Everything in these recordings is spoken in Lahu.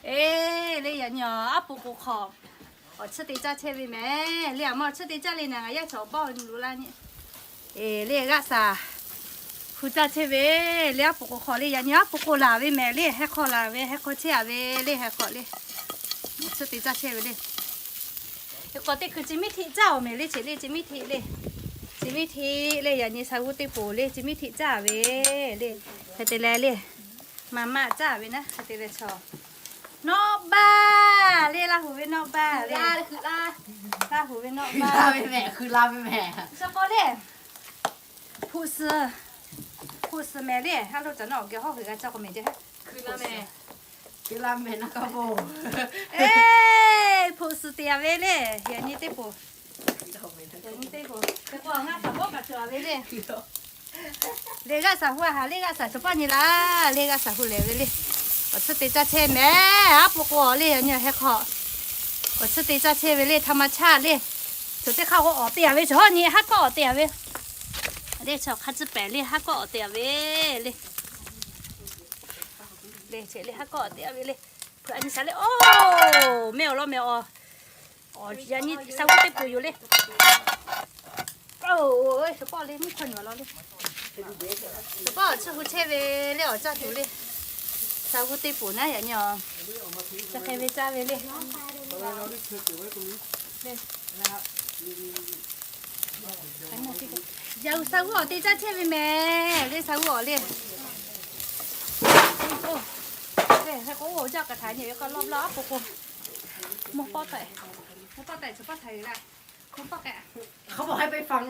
Eˬ, le yaꞈ nyi aˉ po k'o hk'aw awˬ chiˇ te caˇ chehˇ ve mehˍ. Le aˬ ma awˬ chiˇ te caˇ le naˬ, ngaˬ yaˇ chaw awˬ paˇ awˬ nyi lo laˇ nyi. Eˬ, le g'aˆ saˍ hu caˇ chehˇ ve, le aˉ po k'o hk'aw le yaꞈ nyi aˉ po k'o laˬ ve mehˍ le, heh hk'aw laˬ ve, heh hk'aw chehˇ a ve le, heh hk'aw le. Awˬ chiˇ te caˇ chehˇ ve le. Hk'aw teˇ hkui chi miˇ htiꞈ caˇ awˬ mehˍ le, chi le chi miˇ htiꞈ le. Chi miˇ htiꞈ le yaꞈ nyi sha g'uˇ teˇ poˍ le, chi miˇ htiꞈ caˇ ve le. Hk'e te leh le, maˍ maˆ caˇ ve naˉ, hk'e te leh chaw Nawˆ baˇ le, Laˇ huˍ ve nawˆ baˇ le. Laˇ huˍ ve nawˆ baˇ ve mehˍ, hkui la ve mehˍ. Chi k'o le, hpu suhˍ, hpu suhˍ mehˍ le. Ha lo caˬ na awˬ geh hawˉ hui g'a caˇ k'o mehˍ jaˇ. Hkui la mehˍ, hkui la mehˍ na ka bo. Eˬ, hpu suhˍ te a ve le, yaꞈ nyi teˇ poˍ. Yaꞈ nyi teˇ poˍ. Hk'e k'o ngaˬ saˍ bawˆ kaꞈ tuˬ a ve le. Le g'aˆ saˍ hu a haˍ le, g'aˆ saˍ chaw paˇ nyi laˇ le, g'aˇ saˍ hu lehˬ ve le. Awˬ chiˇ te caˇ chehˇ mehˍ, aˉ po k'o le yaꞈ nyi heh hk'aw awˬ chiˇ te caˇ chehˇ ve le, htaꞈ ma chaˇ le. Chaw teˇ hk'aˇ k'o awˬ te a ve, chaw hawˉ nyi haˉ kawˆ awˬ te a ve le, chaw hk'a tcuhˉ pehˍ le haˉ kawˆ awˬ te a ve le. Le chi le haˉ kawˆ awˬ te a ve le. Hpu a nyi shaˍ le, oˇ, mehˆ awˬ lawn mehˍ awˬ. Yaꞈ nyi sha g'uˇ teˇ poˍ yoˬ le. Oˇ, chaw paˇ le mvuhˇ hkawˇ nyi awˬ lawn le. Chaw paˇ awˬ chiˇ hu chehˇ ve le, awˬ caˇ tuˬ le. Sha g'uˇ teˇ poˍ naˉ yaꞈ nyi awˬ chi hk'e ve caˇ ve le. Yaꞈ hui sha g'uˇ awˬ te caˇ chehˇ ve mehˍ le, sha g'uˇ awˬ le. Oˇ, hk'e k'o oˇ jaˇ kaꞈ htaꞈ nyi ve k'o lawˇ lawˇ aˉ po k'o, mvuhˇ pawˆ taˍ, mvuhˇ pawˆ taˍ chaw paˇ htaꞈ yuˬ la, mvuhˇ pawˆ k'ai, hk'a pawˆ hk'a pehˇ faˍ.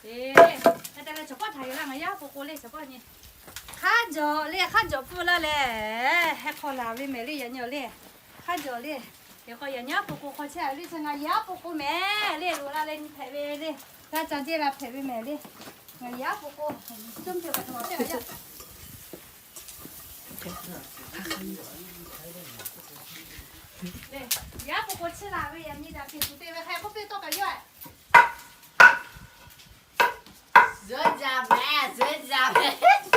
Eˬ, hk'e te leh chaw paˇ htaꞈ yuˬ la, ngaˬ yaˇ aˉ po k'o le chaw paˇ nyi. Hk'aˉ jawˬ le, hk'aˉ jawˬ pfuhˇ laˇ lehˬ, heh hk'aw laˬ ve mehˍ le yaꞈ nyi awˬ le. Hk'aˉ jawˬ le. Hk'e k'o yaꞈ nyi aˉ po k'o hk'aw chehˇ a ve le, chi ngaˬ yaˇ aˉ po k'o mehˍ le, loꞈ la leh nyi hpehꞈ ve le. G'aˇ ca jeˇ la hpehꞈ ve mehˍ le. Ngaˬ yaˇ aˉ po k'o, cuˇ hpehꞈ kaꞈ htaꞈ maˍ teˇ g'aˇ yaˇ. Yaˇ aˉ po k'o chiˇ la ve yaꞈ nyi daꞈ peˬ tuˬ te ve hk'a k'oˆ piˇ tawˆ kaꞈ yawˇ. Zuhꞈ jaˇ mehˍ, zuhꞈ jaˇ mehˍ.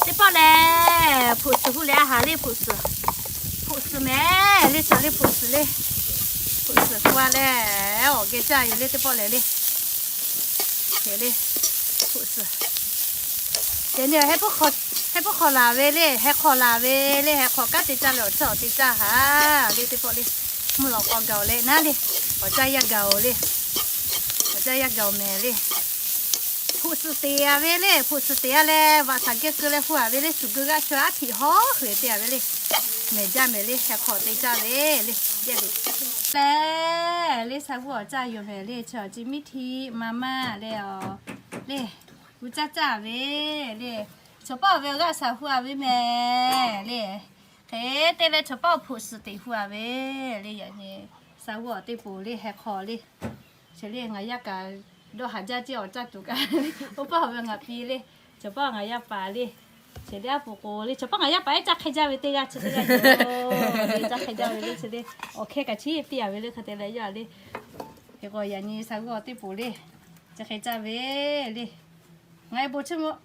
Teˇ pawˆ lehˬ, hpu suhˍ hu leh a haˍ le, hpu suhˍ, hpu suhˍ mehˍ le, chaw le hpu suhˍ le, hpu suhˍ hu a leh, awˬ geh caˇ yoˬ le, teˇ pawˆ lehˬ le. Hk'e le, hpu suhˍ. Yaꞈ nyi heh puiˉ hk'aw laˬ ve le, heh hk'aw laˬ ve le, heh hk'aw kanˉ te caˇ leh awˬ chiˇ awˬ te caˇ haˍ le, teˇ pawˆ le. Mvuhˇ lawꞈ k'aw gaˬ-oˬ leh naˉ le, awˬ caˇ yaˇ gaˬ-oˬ le. Awˬ caˇ yaˇ gaˬ-oˬ mehˍ le. Hpu suhˍ teꞈ a ve le, hpu suhˍ teꞈ a leh vaꞈ shaˍ geh keu leh hu a ve le, suhˍ geu g'aˇ chaw aˉ htiꞈ hawˉ hk'e te a ve le. Mehˍ jaˇ mehˍ le, heh hk'aw te caˇ ve le, jaˇ le. Lehˬ le, sha g'uˇ awˬ caˇ yoˬ mehˍ le, chaw chi miˇ htiꞈ ma maˇ le, awˬ le, g'uˇ caˇ caˇ ve le. Chaw paˇ awˬ ve g'aˇ shaˍ hu a ve mehˍ le. Hk'e te leh chaw paˇ awˬ hpu suhˍ teꞈ hu a ve le, yaꞈ nyi sha g'uˇ awˬ teˇ poˍ le, heh hk'aw le. Chi le ngaˬ yaˇ kaꞈ dawˇ haˍ jaˇ ceˇ, awˬ caˇ tuˬ kaꞈ, oˇ paˇ awˬ ve ngaˬ pi le, chaw paˇ ngaˬ yaˇ paˍ le. Chi le aˉ po k'o le, chaw paˇ ngaˬ yaˇ paˍ ehˉ caˇ hk'e jaˇ ve teˇ g'aˇ chi teˇ g'aˇ yoˬ. Caˇ hk'e jaˇ ve le, chi le awˬ hkeh kaꞈ chiˇ piˇ a ve le, hk'e te leh yaˇ le. Hk'e k'o yaꞈ nyi sha g'uˇ awˬ teˇ poˍ le, chi hk'e caˇ ve le. Ngaˬ e bon chiˇ mvuh